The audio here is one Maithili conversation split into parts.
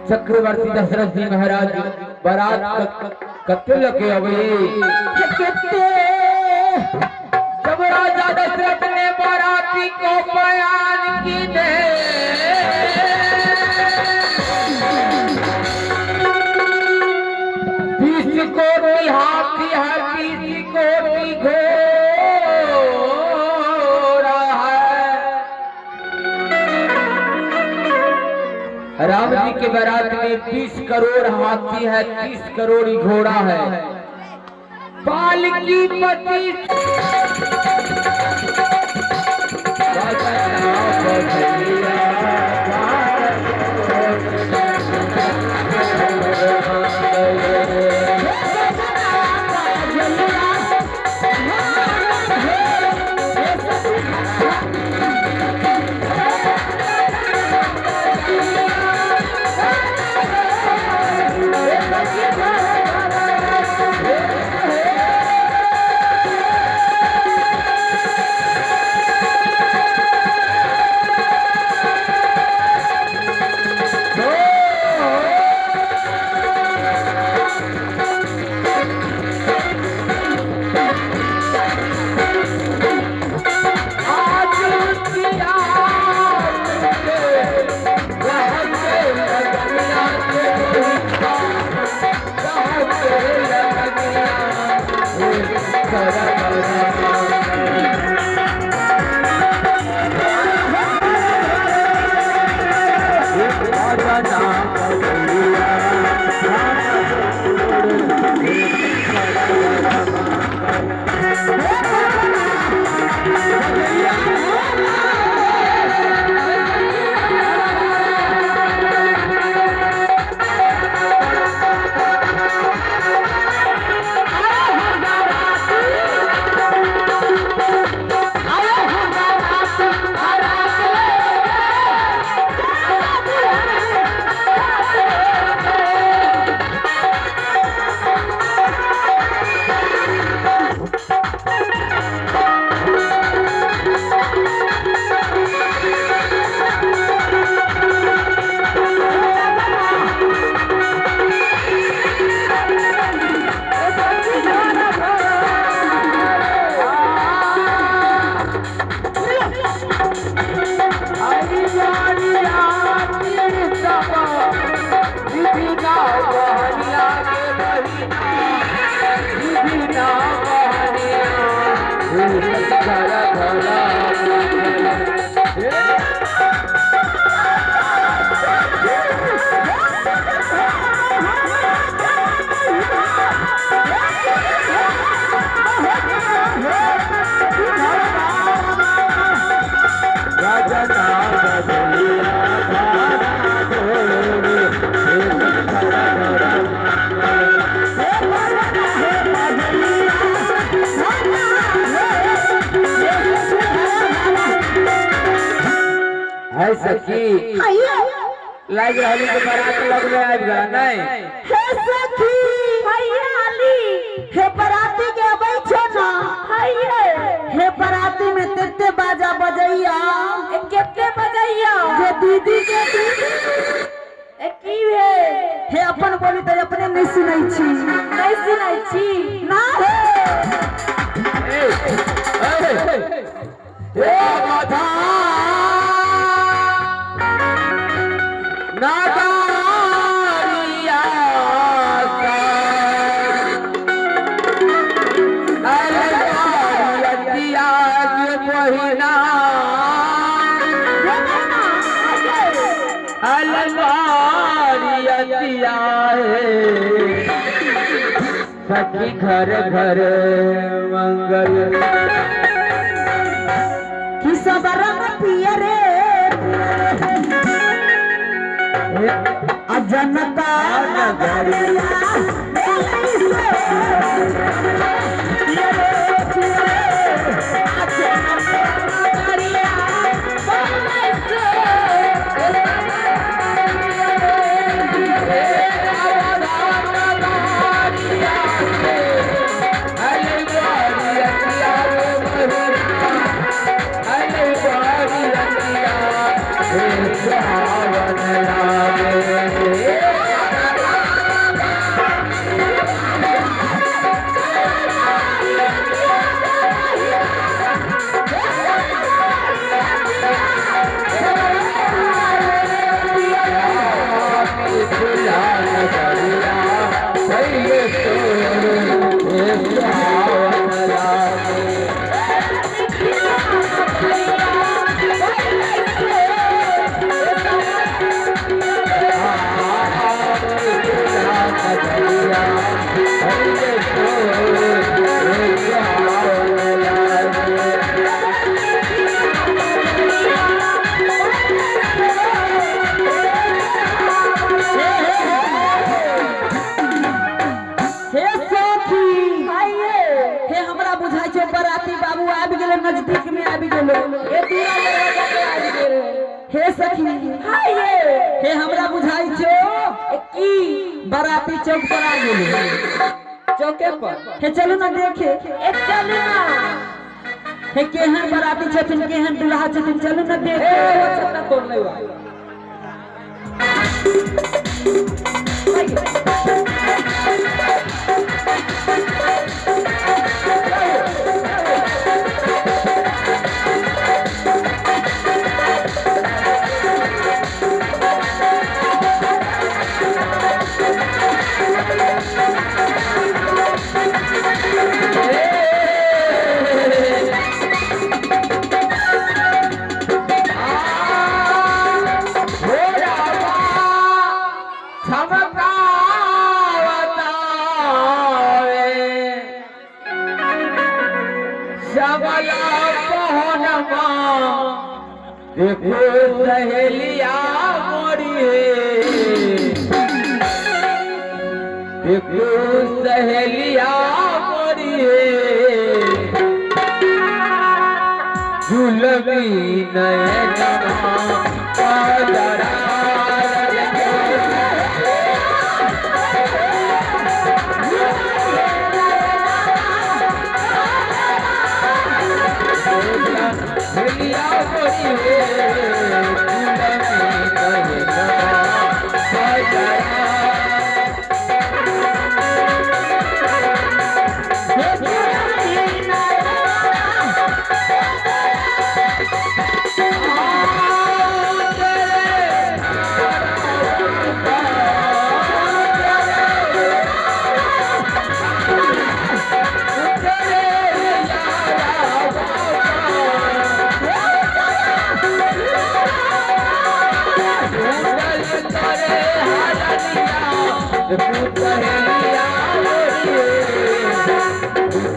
चक्रवर्ती दशरथ जी महाराज बारात कत्ते लके अबे जब राजा दशरथ ने बाराती को बयान की दे 20 कोटि हाथी है 20 कोटि घोड़ा है। राम जी के बारात में 20 करोड़ हाथी है 30 करोड़ घोड़ा है। पालकी पति है सखी लाग रहली के बारात लग में आबि गेल नहीं। हे सखी हरियाली हे बाराती के अबै छो ना हे बाराती में तेते बाजा बजैया केते बजैया जे दीदी के दीदी ए की भे हे अपन बोली त अपने नहीं सुनै छी नहीं सुनै छी ना हे ए ए माथा नागारिया अरे के बहिना अलवारिया है। सखी घर घर मंगल कि सब रंग पियरे जनता नगरिया नजदीक में आबि गेलो हे सखी हे हमरा बुझाई छो की बाराती चौक पर आ गेलो चौके पर हे चलू ना देखे ए चलू ना हे केहन बाराती छथिन केहन दुल्हा छथिन चलू ना देखे ए वो छत्ता तोड़ ले बा देखो सहेलिया मोरी देखो सहेलिया मोरी झुलबी नैना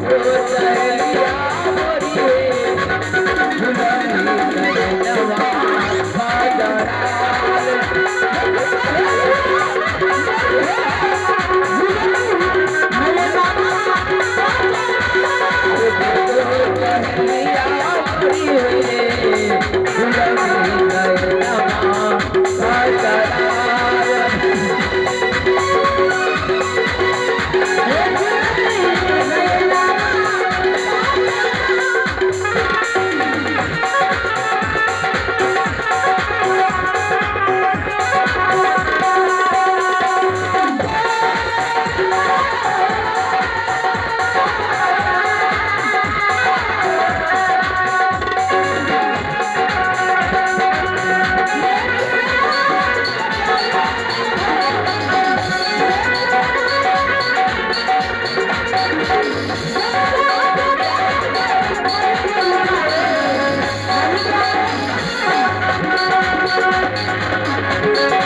सहेलिया